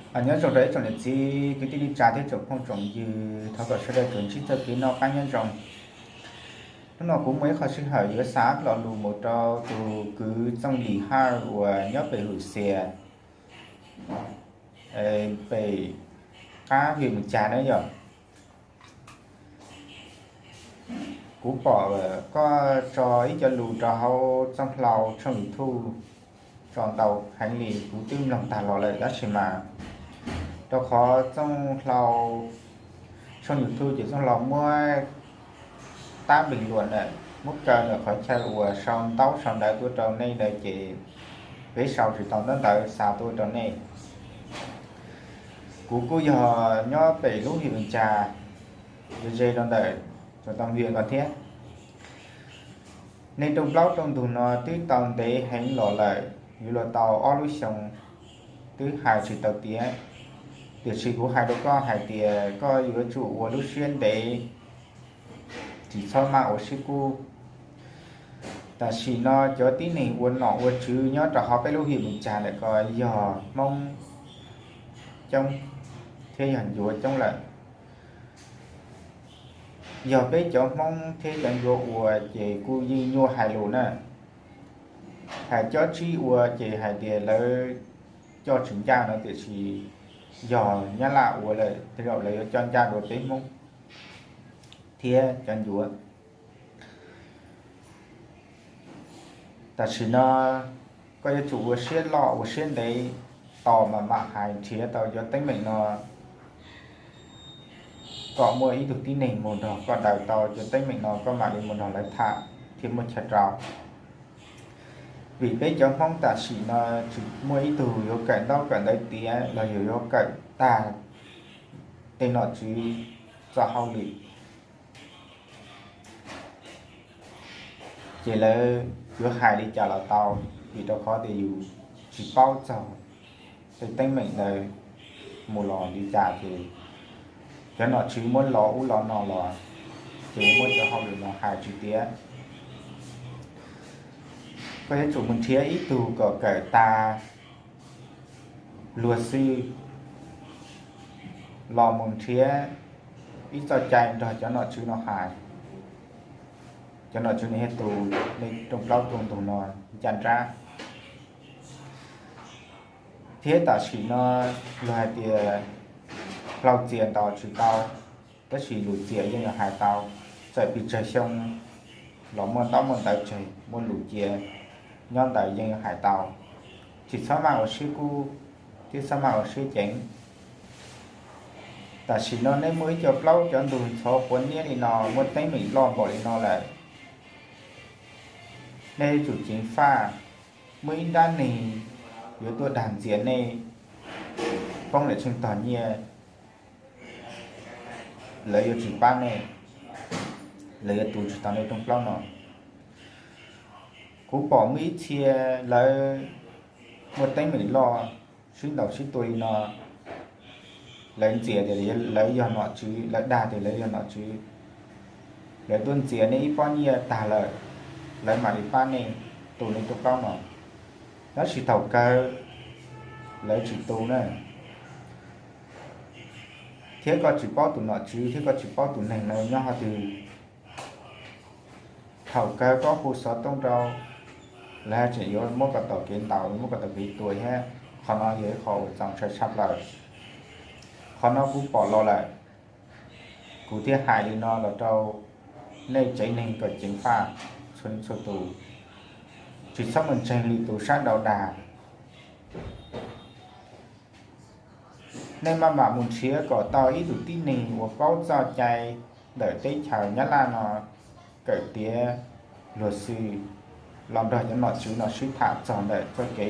Nyob zoo rau ib tsoom niam txiv kwv tij neej tsa thiab tsoom phooj tsoom ywg, thov kom sawv daws tsuas ntsib txoj kev noj qab nyob zoo. Hnub no kuv muaj ib qho sij hawm yuav xa lo lus mus rau tus kwv Txooj Lis Haj uas nyob pem Hwm Xias, pem qab hwm Mus Cas na yom. Kuv pom koj tso ib co lus rau hauv Txooj Hlau tshooj YouTube tso ntau heev li, kuv twb mloog tag los lawm tab sis mas rau qhov Txooj Hlau tshooj YouTube ces Txooj Hlau muab tab npeeg luam lawm, muab kaw lawm qhov chaw uas sau ntaub sau ntawv tuaj rau nej ntawd ces peb sau tsis tau ntaub ntawv xa tuaj rau nej. Kuv kuj yog nyob pem lub hwm Mus Cas, ze ze rau ntawm Txooj Tau Vias ko thiab. Nej rooj plaub rooj ntug no twb tau ntev heev los lawm, yuav luag tau ob lub xyoo twb hais tsis tau tiav. Tiam sis kuv hais rau koj hais tias koj yuav tsum ua lub siab ntev, tsis txhob maj ua siab kub. Tam sim no cov tib neeg ua nom ua tswv nyob rau hauv peb lub hwm Mus Cas ntawm ko yog Hmoob coob thiab yog Ncuav coob lawm. Yog peb cov Hmoob thiab cov Ncuav ua ces kuj yeej nyuaj hais lus na. Hais cob tsib ua ces hais tias lawv coj tsis ncaj no, tiam sis yog Nyab Laj ua lawm tej zaum lawv yuav coj ncaj dua peb Hmoob thiab cov Ncuav. Tam sim no koj yuav tsum ua siab loj ua siab ntev tos mam mam hais nrhiav tau cov teeb meem no, kom muaj ib tug tib neeg mus nrog koj daws tau cov teeb meem no koj mam li mus nrog lawv tham thiaj muaj chaw rau. Vim peb cov Hmoob tam sim no tsis muaj ib tug yuav kawm ntaub kawm ntawv tiav los yog yuav kawm tag tej nom tswv txoj hauj lwm, ces lawv yuav hais li cas los tau, vim rau qhov tias yus tsis paub txog tej teeb meem ntawd mus los li cas ces cov nom tswv muab lo ub lo no los ces muab cov hauj lwm no hais tsis tiav. Koj yuav tsum mus nrhiav ib tug kom kawm tag luag xwb los mus nrhiav ib txoj cai nrog cov nom tswv no hais. Cov nom tswv nws thiaj tu nej rooj plaub rooj ntug no ncaj nrab. Thiab tam sim no luag hais tias hlau txias ntaus tsis tau, tab sis lus txias yeej yuav hais tau. Txawm pes tsawg xyoo los muaj ntaub muaj ntawv tseg, muaj lus cia nyob ntawd yeej yuav hais tau. Tsis txhob maj ua siab kub thiab txhob maj ua siab ceev. Tam sim no nej muaj ib co plaub cov ntug ntxhov quav niab li no, muaj teeb meem loj npaum li no lawm, nej yuav tsum ceev faj. Muaj ib nrab neeg yuav tuaj dag ntxias nej, poob lawm tsheej tog nyiaj, lawv yuav tsis pab nej, lawv yuav tu tsis tau nej rooj plaub no. Kuv pom muaj ib txhia lawv muaj teeb meem loj sib ntaus sib tua li no, lawv ntxias tias lawv yog nom tswv, lawv dag tias lawv yog nom tswv, lawv tuaj ntxias nej ib pob nyiaj tag lawm, lawv mam li pab nej tu nej rooj plaub no. Tab sis thaum kawg lawv tsis tu na. Thiab koj tsis paub tus nom tswv thiab koj tsis paub tus neeg no nyob qhov twg. Thaum kawg koj hu xov tooj rau, lawv tseem yuav muab koj tom kev ntaus, muab koj tom kev tua thiab. Qhov no yog ib qho uas txaus ntshai tshaj plaws. Qhov no kuv pom los lawm, kuv thiaj hais li no los rau nej tsev neeg kom ceev faj txhua txhua tus, tsis txhob mus ntseeg lwm tus sab nraud dag. Nej maj mam mus nrhiav kom tau ib tug tib neeg uas paub txoj cai ntawm teb chaws Nyab Laj no, kawm tiav luag xwm los nrog cov nom tswv no sib tham txog ntawm txoj kev